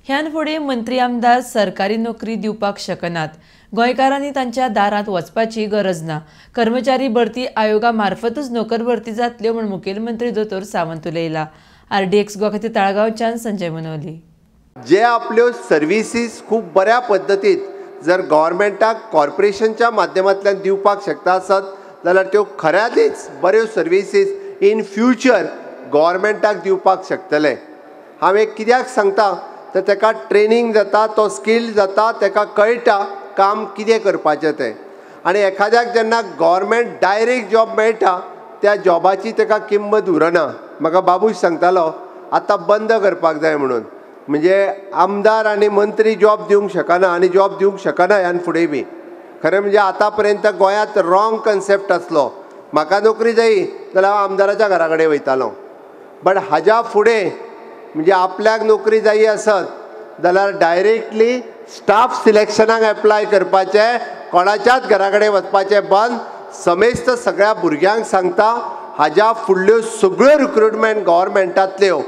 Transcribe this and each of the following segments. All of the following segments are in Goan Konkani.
ह्यान फुडें मंत्री आमदार सरकारी नोकरी दिवपाक शकनात. गोंयकारांनी तांच्या दारांत वचपाची गरज ना. कर्मचारी भरती आयोगा मार्फतच नोकर भरती जातल्यो म्हूण मुखेलमंत्री दोतोर सावंत उलयला. आरडीएक्स गोवा खातीर ताळगांवच्यान संजय मनोली. जे आपल्यो सर्विसीस खूब बऱ्या पद्दतीत जर गव्हर्मेंटाक कॉर्पोरेशनच्या माध्यमांतल्यान दिवपाक शकता आसत जाल्यार त्यो खऱ्यांनीच बऱ्यो सर्विसीस इन फ्युचर गव्हर्मेंटाक दिवपाक शकतले. हांव एक कित्याक सांगता तर ताका ट्रेनींग जाता, तो स्किल्ड जाता, ताका कळटा काम कितें करपाचें तें. आनी एखाद्याक जेन्ना गव्हर्मेंट डायरेक्ट जॉब मेळटा त्या जॉबाची ताका किंमत उरना. म्हाका बाबूश सांगतालो आतां बंद करपाक जाय म्हणून, म्हणजे आमदार आनी मंत्री जॉब दिवंक शकना आनी जॉब दिवंक शकना ह्यान फुडें बी. खरें म्हणजे आतां पर्यंत गोंयांत रॉंग कन्सेप्ट आसलो, म्हाका नोकरी जायी जाल्यार हांव आमदाराच्या घरा कडेन वयतालो. बट हाज्या फुडें म्हणजे आपल्याक नोकरी जायी आसत जाल्यार डायरेक्टली स्टाफ सिलेक्शनाक एप्लाय करपाचें, कोणाच्याच घरा कडेन वचपाचें बंद. समेस्त सगळ्या भुरग्यांक सांगता हाज्या फुडल्यो सगळ्यो रिक्रुटमेंट गव्हर्मेंटांतल्यो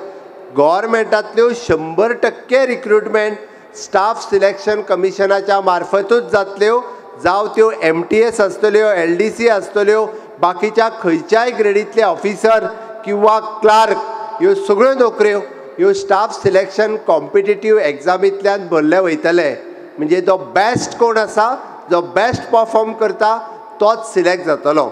100% रिक्रुटमेंट स्टाफ सिलेक्शन कमिशनाच्या मार्फतूच जातल्यो. जावं त्यो MTS आसतल्यो, LDC आसतल्यो, बाकीच्या खंयच्याय ग्रेडींतले ऑफिसर किंवा क्लार्क, ह्यो सगळ्यो नोकऱ्यो ह्यो स्टाफ सिलेक्शन कॉम्पिटेटीव एग्जामींतल्यान भरले वयतले. म्हणजे जो बेस्ट कोण आसा, जो बेस्ट परफॉर्म करता तोच सिलेक्ट जातलो.